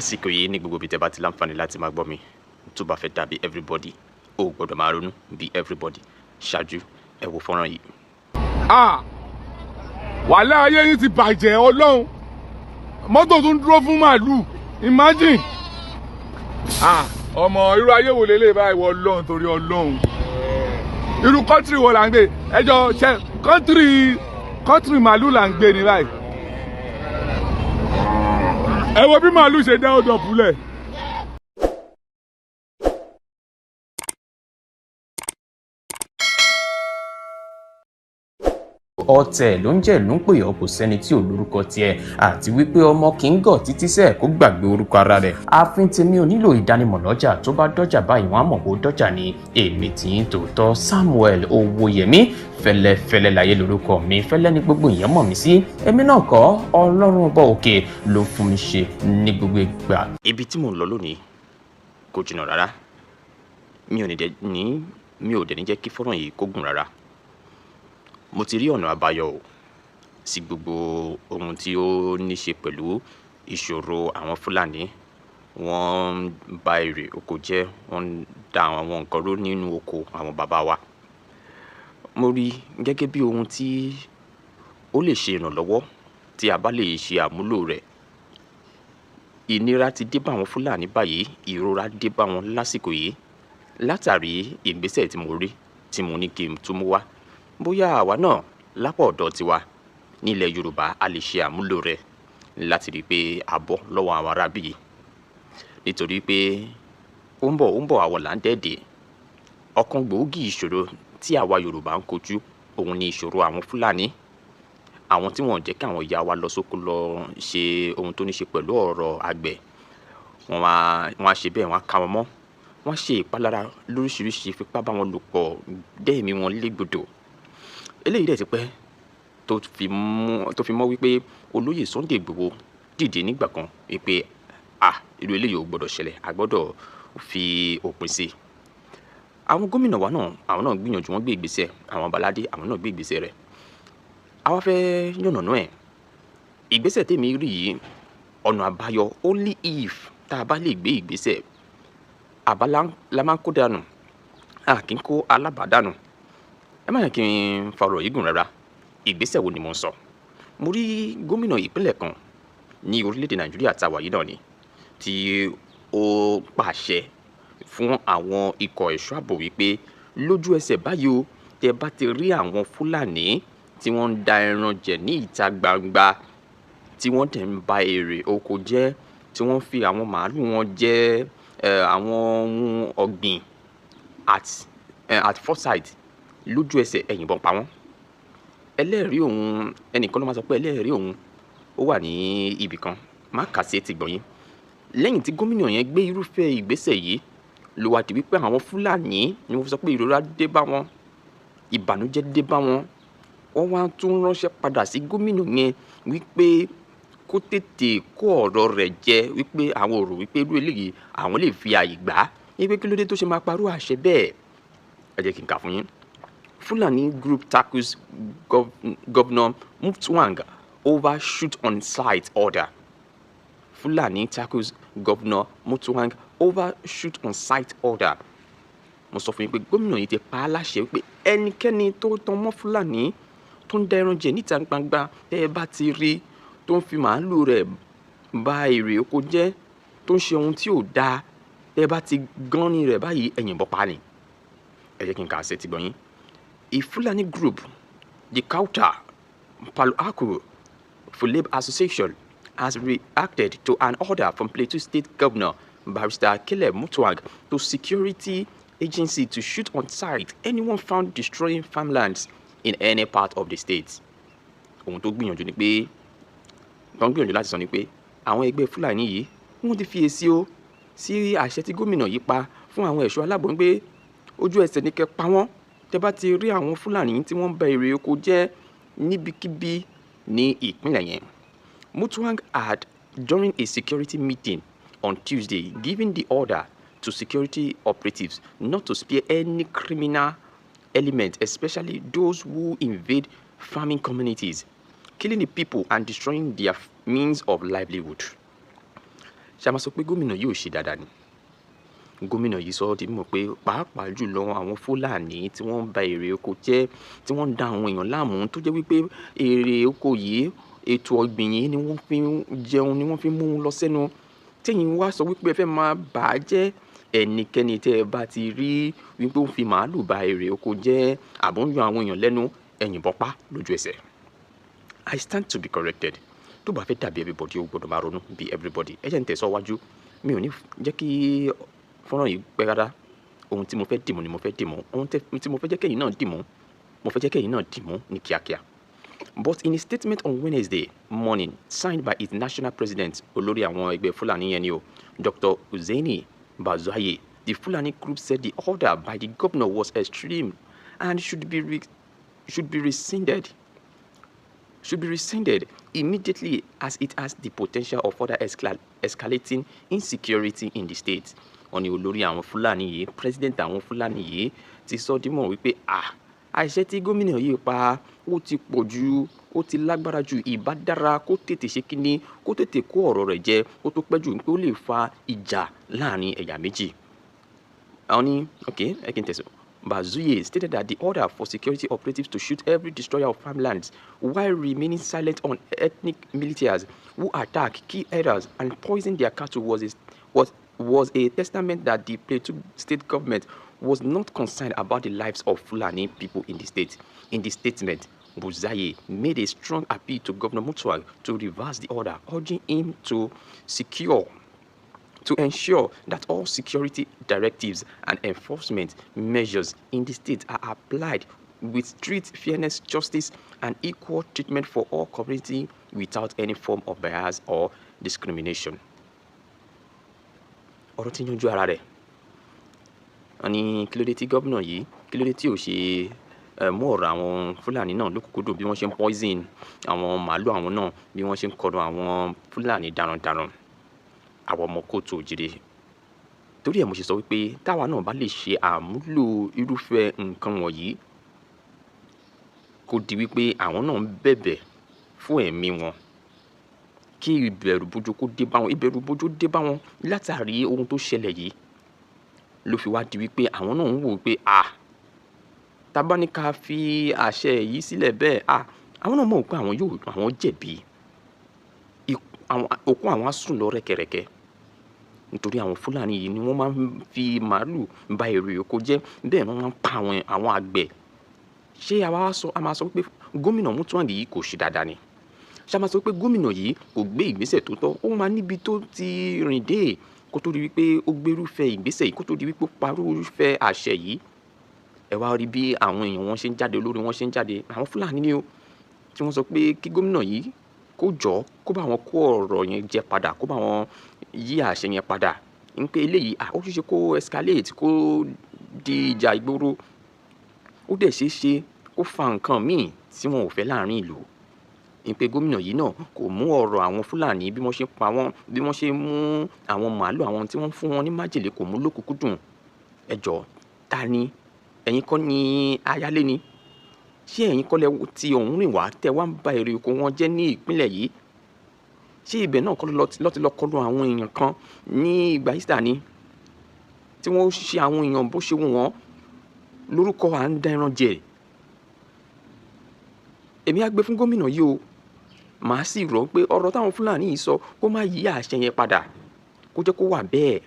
Àsìkò yìí ní gbogbo ibi tẹ́ bá ti láǹfààní láti máa gbọ́ mi, tó bá fẹ́ dàbí everybody, o ò gbọ́dọ̀ máa ronú bí everybody. Ṣáájú, ẹ wo fọ́nrán yìí. Ah, wàhálà ayé yín ti bàjẹ́. Ọlọ́run, mọ́tò tún dúró fún màálù. Imagine! Ah, ọmọ, irú ayé wo lélẹ̀ báyìí? Wọ Ọlọ́run, torí Ọlọ́run, irú country wo là ń gbé? Ẹjọ́ ṣe country màálù là ń gbé ní báyìí? Ẹ wo bí màálù ṣe dá ọdọ̀ fúlẹ̀. Ọ̀tẹ̀ ló ń jẹ́ ló ń pè ọ́, kò sẹ́ni tí ò lórúkọ tiẹ̀, àti wípé ọmọ kì í gọ̀ títí sẹ́ẹ̀ kó gbàgbé orúkọ ara rẹ̀. Ààfin tèmi ò nílò ìdánimọ̀ lọ́jà. Tó bá dọ́jà báyìí, wọ́n á mọ̀ kó dọ́jà ni. Èmi tí ń tòótọ́, Samuel Owóyẹmí Fẹ́lẹ́fẹ́lẹ́ láyé lórúkọ mi. Fẹ́lẹ́ ní gbogbo èèyàn mọ̀ mí sí. Èmi náà kọ́, Ọlọ́run Ọba òkè ló fún mi ṣe ní gbogbo ìgbà. Ibi tí mò ń lọ lónìí kò jìnnà rárá. Mi ò dẹ̀ ní jẹ́ kí fọ́nrán yìí kó gùn rárá. Mo ti rí ọ̀nà àbáyọ o sí gbogbo ohun tí ó ní ṣe pẹ̀lú ìṣòro àwọn Fúlàní. Wọ́n ń ba èrè oko jẹ́, wọ́n ń da àwọn nǹkan rú nínú oko àwọn bàbá wa. Mo rí gẹ́gẹ́ bí ohun tí ó lè ṣe ìrànlọ́wọ́ tí a bá lè ṣe àmúlò rẹ̀. Ìnira ti dé bá àwọn Fúlàní báyìí, ìrora dé bá wọn lásìkò yìí látàrí ìgbésẹ̀ tí mo rí tí mo ní kí n tún mú wá. Bóyá àwa náà lápò ọ̀dọ̀ tiwa nílẹ̀ Yorùbá, a lè ṣe àmúlò rẹ̀ láti rí i pé a bọ́ lọ́wọ́ àwọn aráabí yìí, nítorí pé ó ń bọ̀, ó ń bọ̀, àwọn là ń dẹ́ẹ̀dẹ̀. Ọ̀kan gbòógì ìṣòro tí àwa Yorùbá ń kojú òun ni ìṣòro àwọn Fúlàní, àwọn tí wọ́n jẹ́ kí àwọn ìyá wa lọ sóko lọ ṣe ohun tó ní ṣe pẹ̀lú ọ̀rọ̀ àgbẹ̀. Wọ́n á ṣe bẹ́ẹ̀, wọ́n á ká wọn mọ́, wọ́n á ṣe ìpalára lóríṣiríṣi, fipá bá wọn lò pọ̀, dẹ́ẹ̀mí wọn légbodò. Eléyìí dẹ̀ ti pẹ́ tó fi mọ́ wípé olóyè Sunday Igboho dìde nígbà kan wípé à irú eléyìí ò gbọ́dọ̀ ṣẹlẹ̀, a gbọ́dọ̀ fi òpin sí i. Àwọn gómìnà wa náà, àwọn náà gbìyànjú, wọ́n gbé ìgbésẹ̀. Àwọn baládé, àwọn náà gbé ìgbésẹ̀ rẹ̀. Àwa fẹ́ yànnàná ẹ̀. Ìgbésẹ̀ tèmi rí yìí, ọ̀nà àbáyọ, only if tá a bá lè gbé ìgbésẹ̀. Àbá la máa ń kó dànù, a kì í kó alábàádànù. Ẹ má yẹ kí n fa ọ̀rọ̀ yìí gùn rárá. Ìgbésẹ̀ wo ni mo ń sọ? Mo rí gómìnà ìpínlẹ̀ kan ní orílẹ̀-èdè Nàìjíríà tá a wà yìí náà ni tí ó pàṣẹ fún àwọn ikọ̀ ẹ̀ṣọ́ ààbò wípé lójú ẹsẹ̀ báyìí o, tẹ́ bá ti rí àwọn Fúlàní tí wọ́n ń da ẹran jẹ ní ìta gbangba, tí wọ́n dẹ̀ ń ba èrè oko jẹ́, tí wọ́n fi àwọn màálù wọn jẹ àwọn ohun ọ̀gbìn at first sight, lójú ẹsẹ̀, ẹ yìnbọn pa wọ́n. Ẹlẹ́rìí òun, ẹnìkan ló máa sọ pé ẹlẹ́rìí òun ó wà ní ibì kan, má kà sí etí gbọ̀nyìn. Lẹ́yìn tí gómìnà yẹn gbé irúfẹ́ ìgbésẹ̀ yìí ló wá di wípé àwọn Fúlàní ni wọ́n sọ pé ìrora dé bá wọn, ìbànújẹ́ dé bá wọn. Wọ́n wá tún ránṣẹ́ padà sí gómìnà yẹn wípé kó tètè kó ọ̀rọ̀ rẹ̀ jẹ, wípé àwọn ò rò wípé irú eléyìí àwọn lè fi àyè gbà á, wípé kí ló dé tó ṣe máa parú àṣẹ bẹ́ẹ̀. Ẹ jẹ́ kí n kà fún yín. Fulani group tackles Governor Mutfwang over shoot on sight order. Fulani tackles Governor Mutfwang over shoot on sight order. Mo sọ fún yín pé gómìnà yìí ti pa á láṣẹ wípé ẹnikẹ́ni tó tan mọ́ Fúlàní tó ń da ẹran jẹ níta gbangba, tẹ́ ẹ bá ti rí tó ń fi màálù rẹ̀ ba èrè oko jẹ́, tó ń ṣe ohun tí ò dáa, tẹ́ ẹ bá ti gán ní rẹ̀ báyìí, ẹ yìnbọn pa ni. Ẹ jẹ́ kí n kà á sí etí gbọ̀nyín. A Fulani group, the Kauta Paluaku Fuleb Association, has reacted to an order from Plateau State Governor Barrister Caleb Mutfwang to security agency to shoot on sight anyone found destroying farmlands in any part of the state. Ohun tó gbìyànjú ni pé, tó ń gbìyànjú láti sọ ni pé àwọn ẹgbẹ́ Fúlàní yìí, wọ́n ti fi èsì o sí àṣẹ tí gómìnà yìí pa fún àwọn ẹ̀ṣọ́ aláàbò pé ojú ẹsẹ̀ ní kẹ́ pa wọ́n tẹ́ bá ti rí àwọn Fúlàní tí wọ́n ń ba èrè oko jẹ́ níbikíbi ní ìpínlẹ̀ yẹn. Mutfwang had, during a security meeting on Tuesday, given the order to security operatives not to spare any criminal element, especially those who invade farming communities, killing the people and destroying their means of livelihood. Ṣé a máa sọ pé gómìnà yìí ò ṣe dáadáa ni? Gómìnà yìí sọ ọ́ di mímọ̀ pé pàápàá jùlọ àwọn Fúlàní tí wọ́n ń ba èrè oko jẹ́, tí wọ́n ń da àwọn èèyàn láàmú, tó jẹ́ wípé èrè oko yìí, ètò ọ̀gbìn yìí ni wọ́n fi ń jẹun, ni wọ́n fi ń mú un lọ sẹ́nu. Tẹ́yin wá sọ wípé ẹ fẹ́ máa bà á jẹ́. Ẹnikẹ́ni tí ẹ bá ti rí wípé ó ń fi màálù ba èrè oko jẹ́ àbó ń yọ àwọn èèyàn lẹ́nu, ẹ yìnbọn pa lójú ẹsẹ̀. I stand to be corrected. Tó bá fẹ́ dàbí everybody, ó gbọ́dọ̀ máa ronú bí everybody. Ẹ jẹ́ n tẹ̀síwájú. Mi ò ní jẹ́ kí fọ́nrán yìí pẹ́ rárá. Ohun tí mo fẹ́ dìmú ni mo fẹ́ dìmú. Ohun tí mo fẹ́ jẹ́ kẹ́yìn náà dìmú, mo fẹ́ jẹ́ kẹ́yìn náà dìmú ní kíákíá. But in a statement on Wednesday morning signed by its national president, olórí àwọn ẹgbẹ́ Fúlàní yẹn ni o, Dr. Hussaini Bazuaye, the Fulani group said the order by the governor was extreme and should be rescinded immediately, as it has the potential of further escalating insecurity in the state. Wọ́n ní olórí àwọn Fúlàní yìí, president àwọn Fúlàní yìí, ti sọ dímọ̀ wípé à àṣẹ tí gómìnà yìí pa, ó ti pọ̀ jù, ó ti lágbára jù. Ìbá dára kó tètè ṣe kíní, kó tètè kó ọ̀rọ̀ rẹ̀ jẹ kó tó pẹ́ jù, pé ó lè fa ìjà láàrin ẹ̀yà méjì. Àwọn ní ok, ẹ kí n tẹ̀sán. Bazuye stated that the order for security operatives to shoot every destroyer of farmlands while remaining silent on ethnic militias who attack key areas and poison their cattle was a testament that the Plateau State government was not concerned about the lives of Fulani people in the state. In the statement, Buzaye made a strong appeal to Governor Mutfwang to reverse the order, urging him to ensure that all security directives and enforcement measures in the state are applied with strict fairness, justice, and equal treatment for all community without any form of bias or discrimination. Ọ̀rọ̀ tí ń yanjú ara rẹ̀. Wọ́n ní kí ló dé tí gómìnà yìí, kí ló dé tí ò ṣe mú ọ̀rọ̀ àwọn Fúlàní náà lókùnkúndùn, bí wọ́n ṣe ń poison àwọn màálù àwọn náà, bí wọ́n ṣe ń kọlu àwọn Fúlàní darandaran, àwọn ọmọ káàárọ̀ oòjíire. Torí ẹ̀ mo ṣe sọ wípé táwa náà bá lè ṣe àmúlò irúfẹ́ nǹkan wọ̀nyí, kó di wípé àwọn náà ń bẹ̀bẹ̀ fún ẹ̀mí wọn, kí ìbẹ̀rù bojo kó dé bá wọn. Ìbẹ̀rù bojo dé bá wọn látàrí ohun tó ṣẹlẹ̀ yìí ló fi wá di wípé àwọn náà ń wò wípé à tá bá ní ká fi àṣẹ yìí sílẹ̀ bẹ́ẹ̀, à àwọn náà mọ̀ pé àwọn yóò àwọn jẹ̀bi, òkú àwọn á sùn lọ rẹ́kẹrẹ́kẹ́, nítorí àwọn Fúlàní yìí ni wọ́n máa ń fi màálù ba èrè oko jẹ́, bẹ́ẹ̀ ni wọ́n máa ń pa àwọn àgbẹ̀. Ṣé àwa wá sọ, a máa sọ pé gómìnà Mutfwang yìí kò ṣe dáadáa ni? Ṣé a máa sọ pé gómìnà yìí kò gbé ìgbésẹ̀ tó tọ́? Ó máa níbi tó ti rìn dé kó tó di wípé ó gbérúfẹ́ ìgbésẹ̀ yìí, kó tó di wípé ó parúfẹ́ àṣẹ yìí. Ẹ wá rí bí àwọn èèyàn wọn ṣe ń jáde, olórí wọn ṣe ń jáde, àwọn Fúlàní ni o, tí wọ́n sọ pé kí gómìnà yìí kó jọ kó bá wọn kó ọ̀rọ̀ yẹn jẹ padà, kó bá wọn yí àṣẹ yẹn padà, ń pé eléyìí ó ṣeé ṣe kó escalate, kó di ìjà ìgboro, ó dẹ̀ ṣeé ṣe kó fa nǹkan míì tí wọn ò fẹ́ láàrin ìlú, ń pé gómìnà yìí náà kò mú ọ̀rọ̀ àwọn Fúlàní, bí wọ́n ṣe pa wọ́n, bí wọ́n ṣe mú àwọn màálù àwọn tí wọ́n fún wọn ní májèlé, kò mú lókùnkúndùn. Ẹ jọ̀ọ́, ta ni? Ẹ̀yin kọ́ ni ayálé ni? Ṣé ẹ̀yin kọ́ lẹ ti ọ̀hún rìn wá tẹ́ wá ń ba èrè oko wọn jẹ́ ní ìpínlẹ̀ yìí? Ṣé ibẹ̀ náà kọ́ ló ti lọ kọlu àwọn èèyàn kan ní ìgbà Easter ni, tí wọ́n ṣe àwọn èèyàn bó ṣe wù wọ́n lórúkọ à ń da ẹran jẹ? Èmi á gbé fún gómìnà yìí o. Màá sì rọ̀ pé ọ̀rọ̀ táwọn Fúlàní yìí sọ, kó má yí àṣẹ yẹn padà, kó jẹ́ kó wà bẹ́ẹ̀,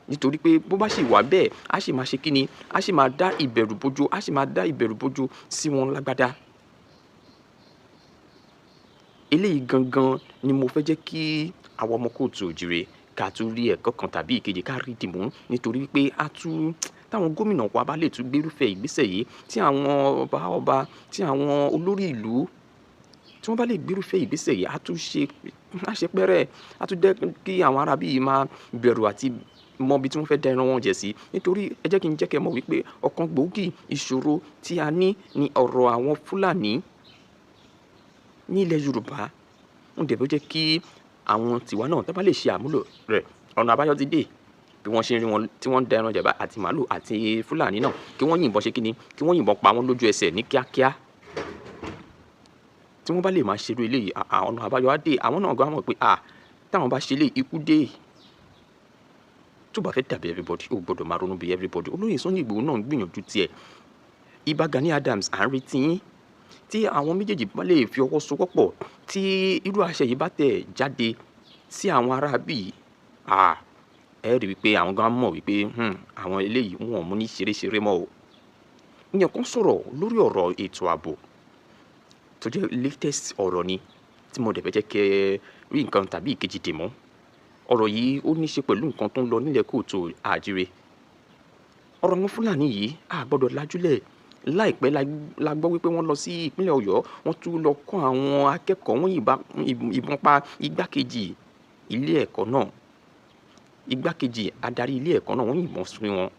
nítorí pé bó bá sì wà bẹ́ẹ̀, á sì máa ṣe kíni, á sì máa dá ìbẹ̀rù bojo, á sì máa dá ìbẹ̀rù bojo sí wọn lágbádá. Eléyìí gangan ni mo fẹ́ jẹ́ kí àwọn ọmọ káàárọ̀ oòjíire ká tún rí ẹ̀kọ́ kan tàbí ìkejì ká rí dìmú, nítorí wípé a tún táwọn gómìnà wa bá lè tún gbérúfẹ́ ìgbésẹ̀ yìí, tí àwọn ọba ọba, tí àwọn olórí ìlú, tí wọ́n bá lè gbérúfẹ́ ìgbésẹ̀ yìí, á tún ṣe á ṣe pẹ́rẹ́, á tún jẹ́ kí àwọn ará bíi máa bẹ̀rù àti mọ ibi tí wọ́n fẹ́ da ẹran wọn jẹ sí. Nítorí ẹ jẹ́ kí n jẹ́ kí ẹ mọ̀ wípé ọ̀kan gbòógì ìṣòro tí a ní ní ọ̀rọ̀ àwọn Fúlàní ní ilẹ̀ Yorùbá ń dẹ̀ bó jẹ́ kí àwọn tiwa náà tó bá lè ṣe àmúlò rẹ̀, ọ̀nà àbáyọ ti dé. Bí wọ́n ṣe ń rí wọn tí wọ́n ń da ẹran jẹ̀bá àti màálù àti Fúlàní náà, kí wọ́n yìnbọn ṣe kíni, kí wọ́n yìnbọn pa wọ́n lójú ẹsẹ̀ ní kíákíá. Tí wọ́n bá lè máa ṣerú eléyìí, ọ̀nà àbáyọ á dé. Àwọn náà gan á mọ̀ pé à Táwọn bá ṣe lé ikú dé, tó bá fẹ́ dàbí everybody, ó gbọ́dọ̀ máa ronú bí everybody. Olóyè Sunday Igboho náà ń gbìyànjú tiẹ̀. Ìbà Gani Adams, à ń retí yín. Tí àwọn méjèèjì bá lè fi ọwọ́ sowọ́pọ̀, tí irú àṣẹ yìí bá tẹ̀ jáde sí àwọn ará bíi, ẹ rí wípé àwọn gan mọ̀ wípé àwọn eléyìí wọn ò mú ní ṣeréṣeré mọ́ o. Ìyẹn kan sọ̀rọ̀ lórí ọ̀rọ̀ ètò ààbò tó jẹ́ latest ọ̀rọ̀ ni tí mo dẹ̀ fẹ́ jẹ́ kẹ́ rí nǹkan tàbí ìkejì dè mọ́. Ọ̀rọ̀ yìí ó ní í ṣe pẹ̀lú nǹkan tó ń lọ nílẹ̀ kóòtù àjíire. Ọ̀rọ̀ àwọn Fúlàní yìí, a gbọ́dọ̀ lajúlẹ̀. Láìpẹ́ la gbọ́ wípé wọ́n lọ sí ìpínlẹ̀ Ọ̀yọ́, wọ́n tún lọ kọ́ àwọn akẹ́kọ̀ọ́, wọ́n yìnbọn pa igbákejì ilé ẹ̀kọ́ náà, igbákejì adarí ilé ẹ̀kọ́ náà, wọ́n yìnbọn sí wọn.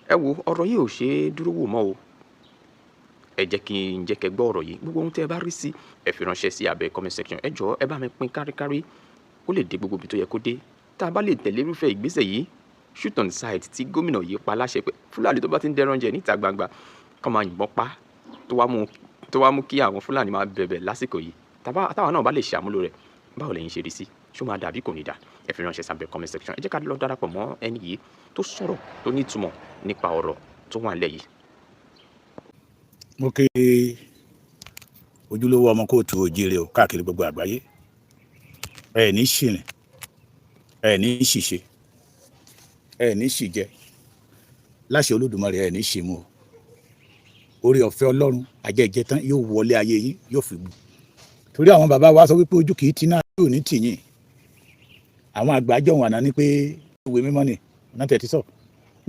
Ẹ wo, ọ̀rọ̀ yìí ò ṣe é dúró wò mọ́ o. Ẹ jẹ́ kí n jẹ́ kẹ́ gbọ́ ọ̀rọ̀ yìí. Gbogbo ohun tí ẹ bá rí sí, ẹ fi ránṣẹ́ sí abẹ́ comment section. Ẹ jọ̀ọ́, ẹ bá mi pín káríkárí kó lè dé gbogbo ibi tó yẹ kó dé. Tá a bá lè tẹ̀lé irúfẹ́ ìgbésẹ̀ yìí, shoot on sight tí gómìnà yìí pa láṣẹ pé Fúlàní tó bá ti ń dẹran jẹ níta gbangba kó máa yìnbọn pa, tó wá mú kí àwọn Fúlàní máa bẹ̀bẹ̀ lásìkò yìí, táwa náà bá lè ṣàmúlò rẹ̀, báwo lẹ̀yin ṣe rí sí? Ṣó máa dàbí kò ní dà? Ẹ fi ránṣẹ́ sábẹ́ comment section. Ẹ jẹ́ ká lọ darapọ̀ mọ́ ẹni yìí tó sọ̀rọ̀ tó nítumọ̀ nípa ọ̀rọ̀ tó wà nílẹ̀ yìí. Mo kí ojúlówó ọmọ kóòtù òjìrè o káàkiri gbogbo àgbáyé. Ẹ ní ṣìrìn, ẹ ní ṣìṣe, ẹ ní ṣìjẹ. Láṣẹ Olódùmarè, ẹ ní ṣìmú o. Orí ọ̀fẹ́ Ọlọ́run àjẹjẹ tán yóò wọlé ayé yín, yóò fi torí àwọn bàbá wa sọ wípé ojú kìí tí náà yóò ní tìyìn. Àwọn àgbàjọ wọn àná ní pé ìwé mímọ́ ni ọ̀nà tẹ̀tí sọ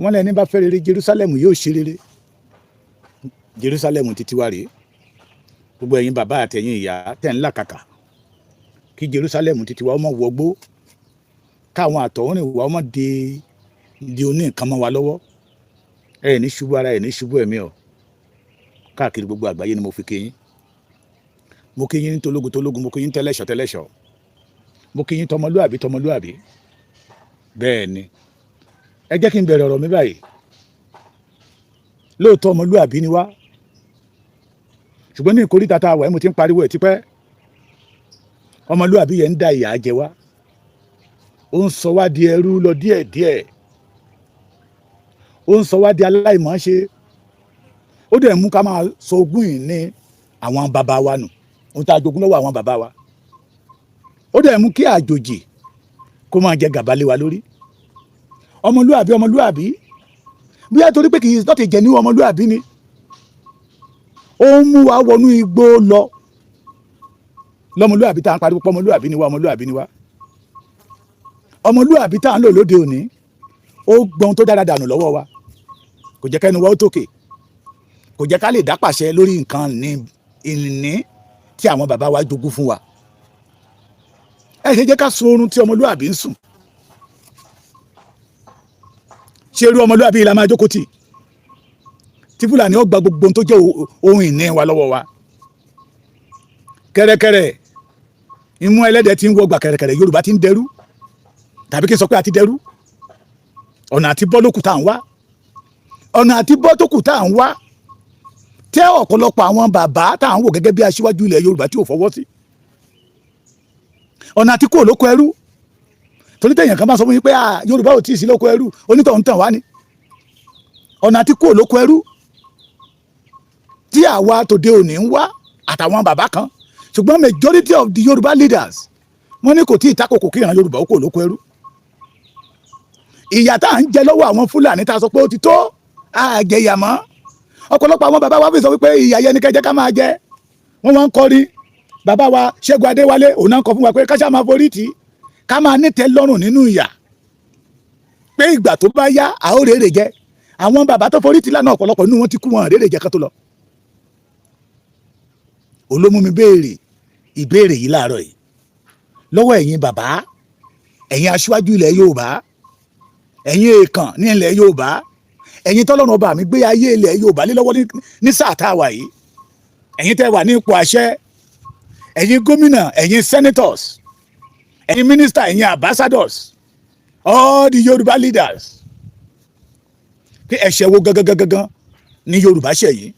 wọ́n lẹ́ni bá fẹ́ rere Jerusalem yóò ṣe rere. Jerusalem títí wá rèé. Gbogbo ẹ̀yin bàbá àtẹ̀yin ìyá tẹ̀ ń làkàkà kí Jerusalem títí wa ọmọ wọgbó, káwọn àtọ̀húnrìn wa ọmọ di di oní nǹkan mọ́ wa lọ́wọ́. Ẹ ní ṣubú ara, ẹ ní ṣubú ẹ̀mí ọ. Káàkiri gbogbo àgbáyé ni mo fi kí yín. Mo kí yín tológun tológun, mo kí yín tẹlẹ́ṣọ̀ tẹlẹ́ṣọ̀, mo kí yín tọmọlúàbí tọmọlúàbí. Bẹ́ẹ̀ ni, ẹ jẹ́ kí n bẹ̀rẹ̀ ọ̀rọ̀ mi báyìí. Lóòótọ́, ọmọlúàbí ni wá, ṣùgbọ́n ní ìkórìtà tá a wà, mo ti ń pariwo ẹ̀ tipẹ́. Ọmọlúàbí yẹn ń da ìyà jẹ wá, ó ń sọ wá di ẹrú lọ díẹ̀díẹ̀, ó ń sọ wá di aláìmọ̀ọ́ṣe, ó dẹ̀ mú ká máa sọ ogún ìní àwọn bàbá wa nù, ohun tá a jogún lọ́wọ́ àwọn bàbá wa. Ó dẹ̀ mú kí àjòjì kó máa jẹ gàba lé wa lórí. Ọmọlúàbí, ọmọlúàbí, bóyá torí pé kì í tọ́tẹ̀ jẹ ní ọmọlúàbí ni, ó ń mú wa wọnú igbó lọ. Lọ́mọlúàbí tá à ń pariwo pé ọmọlúàbí ni wá, ọmọlúàbí ni wá, ọmọlúàbí tá à ń lò lóde òní, ó gbọ́n tó dára dànù lọ́wọ́ wa. Kò jẹ́ kẹ́nu wa ó tókè, kò jẹ́ ká lè dá pàṣẹ lórí nǹkan ní ìní tí àwọn bàbá wa jogún fún wa. Ẹ ṣe jẹ́ ká sun oorun tí ọmọlúàbí ń sùn. Ṣé irú ọmọlúàbí yìí la máa jókòó tì, tí Fúlàní ó gba gbogbo ohun tó jẹ́ ohun ìní wa lọ́wọ́ wa? Kẹ́rẹ́kẹ́rẹ́, imú ẹlẹ́dẹ̀ tí ń wọgbà kẹ́rẹ́kẹ́rẹ́. Yorùbá ti ń dẹrú, tàbí kí n sọ pé a ti dẹrú. Ọ̀nà àti bọ́ lókù tá à ń wá, ọ̀nà àti bọ́ tó kù tá à ń wá, tẹ́ ọ̀pọ̀lọpọ̀ àwọn bàbá tá à ń wò gẹ́gẹ́ bí aṣíwájú ilẹ̀ Yorùbá tí ò fọwọ́ sí ọ̀nà àti kúrò lóko ẹrú. Torí tẹ̀yàn kan bá sọ fún yín pé Yorùbá ò tí ì sí lóko ẹrú, onítọ̀hún tàn wá ni. Ọ̀nà àti kúrò lóko ẹrú tí àwa tòde òní ń wá àtàwọn bàbá kan, ṣùgbọ́n majority of the Yorùbá leaders, wọ́n ní kò tí ì takòkò kí ìran Yorùbá ó kúrò lóko ẹrú. Ìyà tá à ń jẹ lọ́wọ́ àwọn Fúlàní, tá a sọ pé ó ti tó, àjẹyà mọ́. Ọ̀pọ̀lọpọ̀ àwọn bàbá wa fi sọ wípé ìyà yẹn ni kẹjẹ ká máa jẹ. Wọ́n wá ń kọrin. Bàbá wa Ṣẹ́gun Adéwálé, òun náà kọ fún wa pé ká ṣáà máa forí tì í, ká máa nítẹ́ lọ́rùn nínú ìyà, pé ìgbà tó bá yá, a ó rèrè jẹ. Àwọn bàbá tó forí tì lánàá, ọ̀pọ̀lọpọ̀ nínú wọn ti kú, wọn rèrè jẹ ká tó lọ. Olómú mi béèrè ìbéèrè yìí láàárọ̀ yìí lọ́wọ́ ẹ̀yin bàbá, ẹ̀yin aṣíwájú ilẹ̀ Yorùbá, ẹ̀yin èèkàn ní ilẹ̀ Yorùbá, ẹ̀yin tọ́lọ́run ọba mi gbé ayé ilẹ̀ Yorùbá lé lọ́wọ́ ní sáà tá a wà yìí, ẹ̀yin tẹ́ wà ní ipò àṣẹ, ẹ̀yin gómìnà, ẹ̀yin senators, ẹ̀yin minister, ẹ̀yin ambassadors, all the Yorùbá leaders, pé ẹ̀ṣẹ̀ wo gangan gangan ní Yorùbá ṣẹ̀ yìí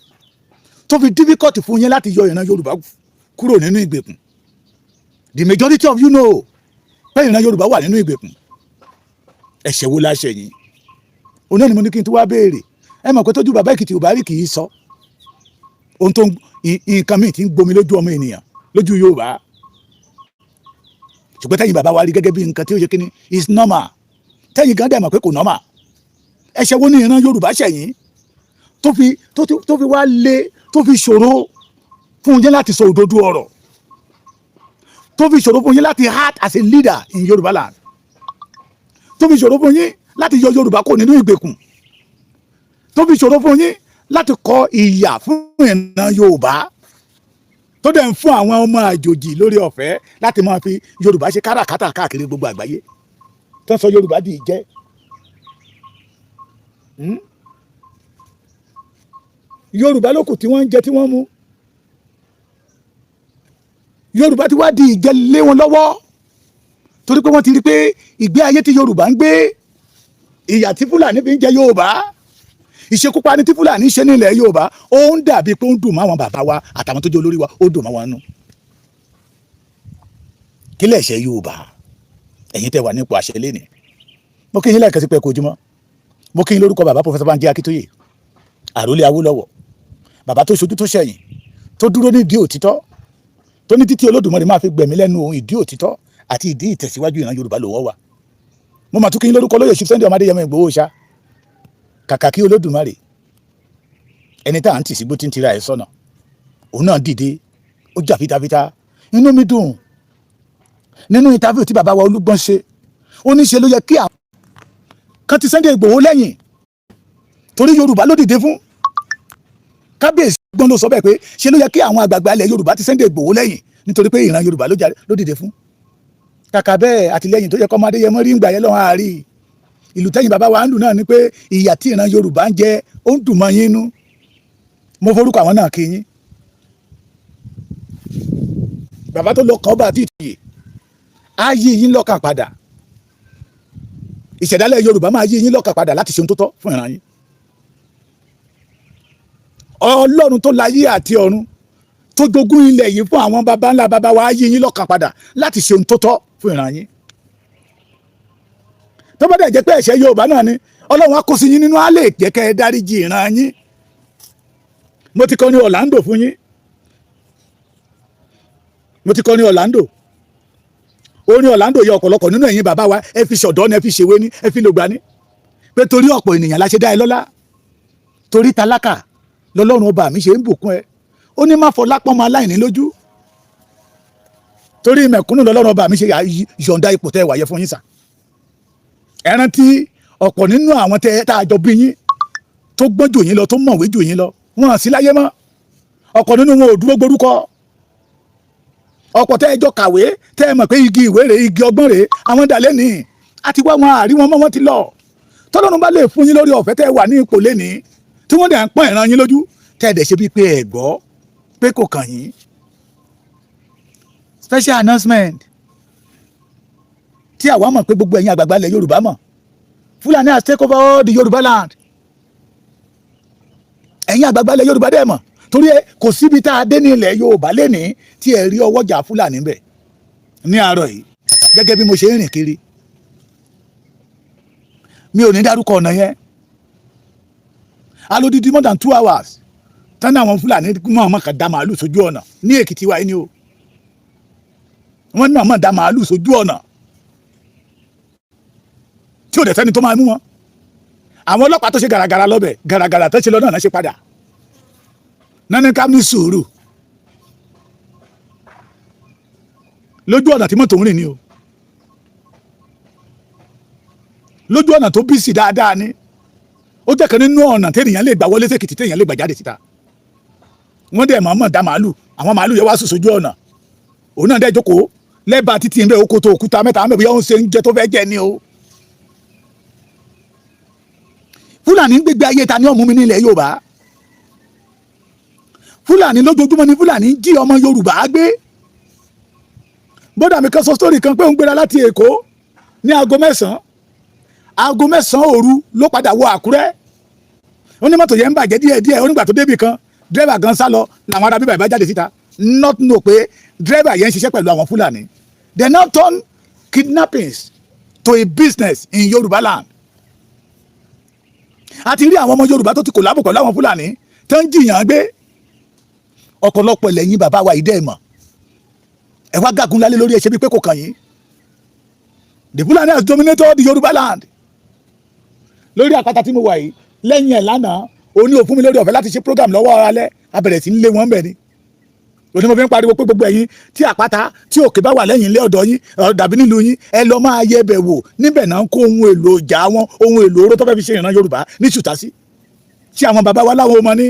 tó fi difficult fún yín láti yọ ìran Yorùbá kúrò nínú ìgbèkùn? The majority of you know pé ìran Yorùbá wà nínú ìgbèkùn. Ẹ̀ṣẹ̀ wo la ṣẹ̀ yín? Òun náà ni mo ní kí n tó wá béèrè. Ẹ mọ̀ pé tójú bàbá Èkìtì ò bá rí, kì í sọ ohun tó nǹkan míì ti ń gbomi lójú ọmọ ènìyàn, lójú Yorùbá. Ṣùgbọ́n tẹ́yìn bàbá wa rí gẹ́gẹ́ bí nǹkan tí ó ṣe kíni is normal, tẹ́yìn gan dẹ̀ mọ̀ pé kò normal. Ẹ̀ṣẹ̀ wo ni ìran Yorùbá ṣẹ̀yìn tó fi wá lé, tó fi ṣòro fún yín láti sọ òdodo ọ̀rọ̀, tó fi ṣòro fún yín láti act as a leader in Yorùbá land, tó fi ṣòro fún yín láti yọ Yorùbá kó nínú ìgbèkùn, tó fi ṣòro fún yín láti kọ ìyà fún ìran Yorùbá, tó dẹ̀ ń fún àwọn ọmọ àjòjì lórí ọ̀fẹ́ láti máa fi Yorùbá ṣe káràkátà káàkiri gbogbo àgbáyé, tó ń sọ Yorùbá di ìjẹ́? Yorùbá ló kù tí wọ́n ń jẹ, tí wọ́n mú. Yorùbá ti wá di ìjẹ lé wọn lọ́wọ́, torí pé wọ́n ti rí pé ìgbé ayé tí Yorùbá ń gbé, ìyà tí Fúlàní fi ń jẹ Yorùbá, ìṣekúpani tí Fúlàní ṣe nílẹ̀ Yorùbá, ó ń dàbí pé ó ń dùn mọ́ àwọn bàbá wa àtàwọn tó jẹ́ olórí wa, ó dùn mọ́ wọn nù. Kí lẹ̀ ṣe Yorùbá, ẹ̀yin tẹ́ wà nípò àṣẹ lẹ́nìí? Mo kí yín lẹ́ẹ̀kan sí pé kò ojúmọ́. Mo kí yín lórúkọ bàbá Professor Banji Akíntóyè, àròlé Awólọ́wọ̀, bàbá tó ṣojú tó ṣẹ̀yìn, tó dúró ní ìdí òtítọ́, tó ní títí Olódùmarè máa fi gbẹ̀mí lẹ́nu òun, ìdí òtítọ́ àti ìdí ìtẹ̀síwájú ìran Yorùbá lòwọ́ wa. Mo mà tún kí yín lórúkọ lóye Chief Sunday Ọmọdé Yẹmọ Ìgbòho ṣá. Kàkà kí Olódùmarè, ẹni tá à ń tì sígbó tí ń tira ẹ̀ sọ́nà, òun náà dìde, ó jà fitafita. Inú mi dùn nínú interview tí bàbá wa Olúgbọ́n ṣe. Ó ní ṣe ló yẹ kí àwọn kan ti Sunday Ìgbòho lẹ́yìn, torí Yorùbá ló dìde fún. Kábíyèsí gbọ́n ló sọ bẹ́ẹ̀ pé ṣe ló yẹ kí àwọn àgbààgbà ilẹ̀ Yorùbá ti Sunday Ìgbòho lẹ́yìn, nítorí pé ìran Yorùbá ló dìde fún. Kàkà bẹ́ẹ̀, àtìlẹ́yìn tó yẹ kọ́ ọmọdé yẹmọ rí ń gbà yẹn lọ́wọ́ àárí ìlú tẹ́yìn bàbá wa ń lù náà ni pé ìyà tí ìran Yorùbá ń jẹ, ó ń dùn mọ́ yín nú. Mo forúkọ àwọn náà kí yín. Bàbá tó lọ kàn bá àti ìtìyè á yí yín lọ́kàn padà. Ìṣẹ̀dálẹ̀ Yorùbá máa yí yín lọ́kàn padà láti ṣe ohun tó tọ́ fún ìran yín. Ọlọ́run tó láyé àti ọ̀run, tó jogún ilẹ̀ yìí fún àwọn baba ńlá baba wa, á yí yín lọ́kàn padà láti ṣe ohun tó tọ́ fún ìran yín. Tó bá dẹ̀ jẹ́ pé ẹ̀ṣẹ̀ Yorùbá náà ni, Ọlọ́run á kó sí yín nínú, á lè jẹ́ kẹ́ ẹ dáríjì ìran yín. Mo ti kọ́ ní Orlando fún yín. Mo ti kọ́ ní Orlando, orin Orlando yẹ ọ̀pọ̀lọpọ̀ nínú ẹ̀yin bàbá wa. Ẹ fi ṣọ̀dọ́ ni, ẹ fi ṣèwé ni, ẹ fi lògbà ni, pé torí ọ̀pọ̀ ènìyàn la ṣe dá ẹ lọ́lá, torí tálákà lọ́lọ́run ọba mi ṣe ń bùkún ẹ. Ó ní má fọlá pọ́nmọ aláìní lójú, torí mẹ̀kúnnù lọ́lọ́run ọba mi ṣe yọ̀ǹda ipò tẹ́ ẹ wáyé fún yín sà. Ẹ rántí, ọ̀pọ̀ nínú àwọn tẹ́ tá a jọ bí yín, tó gbọ́n jù yín lọ, tó mọ̀wé jù yín lọ, wọn sí láyé mọ́. Ọ̀pọ̀ nínú wọn ò dúró gborúkọ. Ọ̀pọ̀ tẹ́ ẹ jọ kàwé, tẹ́ ẹ mọ̀ pé igi ìwé rèé, igi ọgbọ́n rèé, àwọn dà lẹ́nìí? Àti wá wọn àrí wọn mọ́, wọn ti lọ. Tọ́lọ́run bá lè fún yín lórí ọ̀fẹ́, tẹ́ ẹ wà ní ipò lẹ́nìí, tí wọ́n dẹ̀ ń pọ́n ìran yín lójú, tẹ́ ẹ dẹ̀ ṣe bíi pé ẹ gbọ́, pé kò kàn yín. Special announcement tí àwa mọ̀ pé gbogbo ẹ̀yin àgbààgbà ilẹ̀ Yorùbá mọ̀: Fúlàní has take over all the Yorùbá land. Ẹ̀yin àgbààgbà ilẹ̀ Yorùbá dẹ̀ mọ̀, torí ẹ kò síbi tá a dé ní ilẹ̀ Yorùbá lénìí tí ẹ rí ọwọ́jà Fúlàní bẹ̀. Ní àárọ̀ yìí, gẹ́gẹ́ bí mo ṣe ń rìn kiri, mi ò ní dárúkọ ọ̀nà yẹn, alódìdí more than 2 hours tán ní àwọn Fúlàní mọ̀ọ́mọ̀ kan dá màálù sójú ọ̀nà ní Èkìtì wa yìí ni o. Wọ́n ní mọ̀ọ́mọ̀ dá màálù sójú ọ̀nà tí ò dẹ̀ sẹ́ni tó máa mú wọn. Àwọn ọlọ́pàá tó ṣe gàràgàrà lọ́bẹ̀, gàràgàrà tó ṣe lọ náà ṣe padà náà ní ká ní sùúrù lójú ọ̀nà tí mọ́tò ń rìn ni o, lójú ọ̀nà tó bí sí dáadáa ni. Ó jẹ́ kan nínú ọ̀nà téèyàn lè gbà wọlé sèkìtì, téèyàn lè gbà jáde síta. Wọ́n dẹ̀ mọ̀ọ́mọ̀ dá màálù, àwọn màálù yẹn wá sùn sójú ọ̀nà. Òun náà dẹ̀ jókòó lẹ́bàá títí ń bẹ, oko tó òkúta mẹ́ta ń bẹ, bóyá ó ń ṣe ń jẹ tó fẹ́ jẹ ni o. Fúlàní ń gbégbé ayé ta ní ọ̀mú mi nílẹ̀ Yorùbá. Fúlàní lójoojúmọ́ ni Fúlàní ń jí ọmọ Yorùbá gbé. Bọ́dà mi kan sọ sítórì kan pé òun gbéra láti Èkó ní aago 9, aago 9 òru ló padà wọ Àkúrẹ́. Ó ní mọ́tò yẹn ń bàjẹ́ díẹ̀díẹ̀. Ó nígbà tó débì kan, dírẹ́bà gan sá lọ, làwọn ará bíbá ìbá jáde síta, not know pé dírẹ́bà yẹn ń ṣiṣẹ́ pẹ̀lú àwọn Fúlàní. They now turn kidnappings to a business in Yorùbá land. A ti rí àwọn ọmọ Yorùbá tó ti collabo pẹ̀lú àwọn Fúlàní tó ń jìyàn gbé ọ̀pọ̀lọpọ̀. Lẹ́yìn bàbá wa yìí dẹ́ mọ̀, ẹ wá gàgùn lálé lórí ẹ, ṣe bí pé kò kàn yín. The Fulani has dominated the Yorùbá land. Lórí àpáta tí mo wà yìí lẹ́yìn ẹ̀ lánàá, òun ní òfún mi lórí ọ̀fẹ́ láti ṣe program lọ́wọ́ alẹ́, a bẹ̀rẹ̀ sí ń lé wọn bẹ̀ ni. Òní mo fi ń pariwo pé gbogbo ẹ̀yin tí àpáta tí òkè bá wà lẹ́yìn ilé ọ̀dọ̀ yín dàbí nílùú yín, ẹ lọ máa yẹ bẹ̀ wò. Níbẹ̀ náà ń kó ohun èlò ìjà wọn, ohun èlò oró tó fẹ́ fi ṣe ìran Yorùbá ní ṣùtá sí. Tí àwọn bàbá wa láwọn ọmọ ní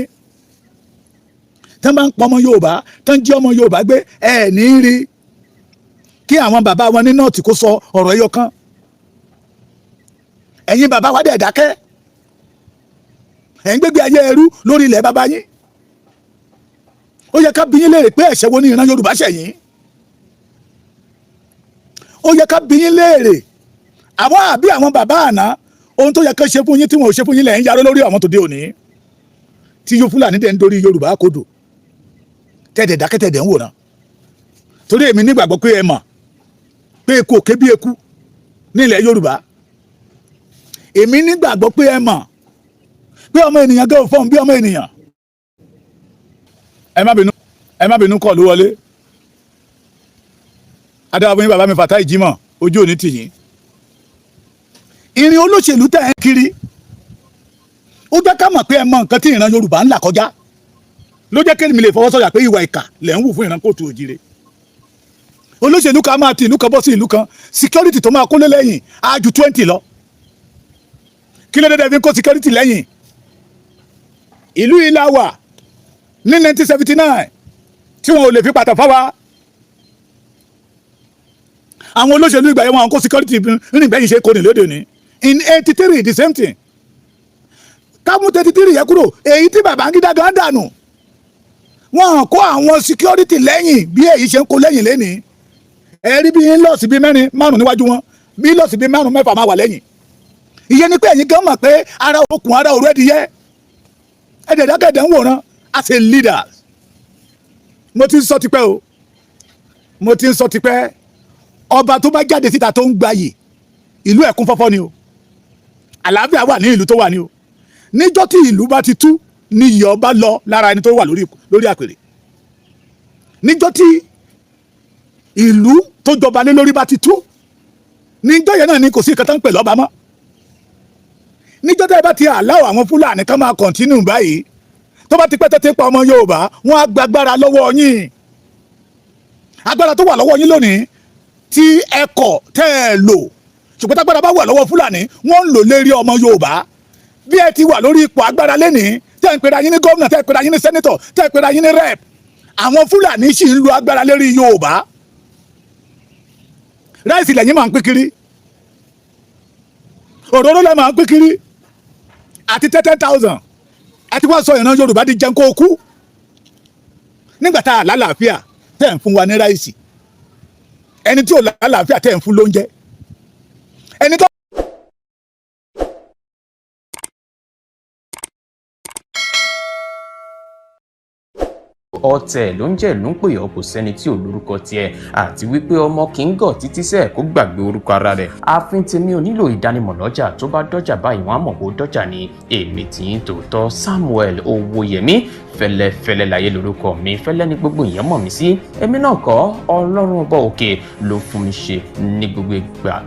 tẹ́ bá ń pọ ọmọ Yorùbá, tẹ́ ń jí ọmọ Yorùbá gbé, ẹ̀ ní rí kí àwọn bàbá wọn ní North kó sọ ọ̀rọ̀ ẹyọ kan. Ẹ̀yin bàbá wa dẹ̀ dákẹ́, ẹ̀ ń gbégbé ayé ẹrú lórí ilẹ̀ bàbá yín. Ó yẹ ká bi yín léèrè pé ẹ̀ṣẹ̀ wo ni ìran Yorùbá ṣẹ̀ yín? Ó yẹ ká bi yín léèrè. Àwọn àbí àwọn bàbá àná, ohun tó yẹ ká ṣe fún yín tí wọn ò ṣe fún yín lẹ̀ ń yarọ́ lórí àwọn tó dé òní, tí yóò Fúlàní dẹ̀ ń dorí Yorùbá kodò, tẹ̀dẹ̀ dákẹ́, tẹ̀dẹ̀ ń wòran. Torí èmi nígbàgbọ́ pé ẹ mọ̀ pé eku òkè bí eku nílẹ̀ Yorùbá. Èmi nígbàgbọ́ pé ẹ mọ̀ pé ọmọ ènìyàn gẹ́ òfọ́n bí ọmọ ènìyàn. Ẹ má bínú, ẹ má bínú, kọ́ ló wọlé. Adáwọ̀ yín, bàbá mi Fatai Jimoh, ojú òní tì yín. Ìrìn olóṣèlú tẹ̀ ń kiri, ó jẹ́ ká mọ̀ pé ẹ mọ nǹkan tí ìran Yorùbá ń là kọjá. Ló jẹ́ kémi lè fọwọ́ sọ̀yà pé ìwà ìkà lẹ̀ ń wù fún ìran kóòtù òjìrè. Olóṣèlú kan máa ti ìlú kan bọ́ sí ìlú kan, security tó máa kólé lẹ́yìn á ju 20 lọ. Kí ló dé dẹ́ fi ń kó security lẹ́yìn? Ìlú yìí la wà ní 1979 tí wọn ò lè fi pàtó fáwa. Àwọn olóṣèlú ìgbà yẹn, wọn kó security rìn bẹ́yìn ṣe kó ní lóde òní. In 83, the same thing. Kámú 33 yẹn kúrò, èyí tí Babangida gan dànù, wọn kó àwọn security lẹ́yìn bí èyí ṣe ń kó lẹ́yìn lẹ́nìí. Ẹ rí bí lọ́ọ̀sì bíi mẹ́rin márùn níwájú wọn, bí lọ́ọ̀sì bíi márùn mẹ́fà máa wà lẹ́yìn. Ìyẹn ni pé ẹ̀yin gan mọ̀ pé ara okùn ara òru ẹ̀dìyẹ ẹ̀dẹ̀dákẹ́dẹ̀ ń wòran. As a leader, mo ti ń sọ tipẹ́ o, mo ti ń sọ tipẹ́, ọba tó bá jáde síta tó ń gbayì, ìlú ẹ̀kún fọ́fọ́ ni o, àlàáfíà wà ní ìlú tó wà ní o. Níjọ́ tí ìlú bá ti tú ní iyì ọba lọ lára ẹni tó wà lórí àpèrè. Níjọ́ tí ìlú tó jọba lé lórí bá ti tú, níjọ́ yẹn náà ni kò sí nǹkan tó ń pè lọ́ba mọ́. Níjọ́ tẹ́ ẹ bá ti àláwọ̀ àwọn Fúlàní kan máa continue báyìí, tó bá ti pẹ́ tẹ́tẹ́ pa ọmọ Yorùbá, wọ́n á gbàgbára lọ́wọ́ yín. Agbára tó wà lọ́wọ́ yín lónìí tí ẹ kọ̀ tẹ́ ẹ lò, ṣùgbọ́n tágbára bá wà lọ́wọ́ Fúlàní, wọ́n ń lò lérí ọmọ Yorùbá. Bí ẹ ti wà lórí ipò agbára lénìí, tẹ́ ń pera yín ní gómìnà, tẹ́ ń pera yín ní senator, tẹ́ ń pera yín ní rep, àwọn Fúlàní sì ń lo agbára lérí Yorùbá. Rice lẹ́yìn máa ń pín kiri, òróró lẹ́ máa ń pín kiri àti 10,000. Àti wá sọ ìran Yorùbá di jẹun kó o kú nígbà tá a lálàáfíà. Tẹ́ ń fún wa ní rice, ẹni tí ò lálàáfíà tẹ́ ń fún lóúnjẹ, ẹni tó. Ọ̀tẹ̀ ló ń jẹ́ ìlú ń pè ọ́, kò sẹ́ni tí ò lórúkọ tiẹ̀, àti wípé ọmọ kì í gọ̀ títí sẹ́ẹ̀ kó gbàgbé orúkọ ara rẹ̀. Ààfin tèmi ò nílò ìdánimọ̀ lọ́jà, tó bá dọ́jà báyìí wọ́n á mọ̀ bó dọ́jà ni. Èmi tì í tòótọ́, Samuel Owóyẹmí fẹlẹ́fẹlẹ́ láyé lórúkọ mi, fẹlẹ́ ní gbogbo èèyàn mọ̀ mí sí. Èmi náà kọ́, Ọlọ́run ọba òkè ló fún mi ṣe ní gbogbo ìgbà.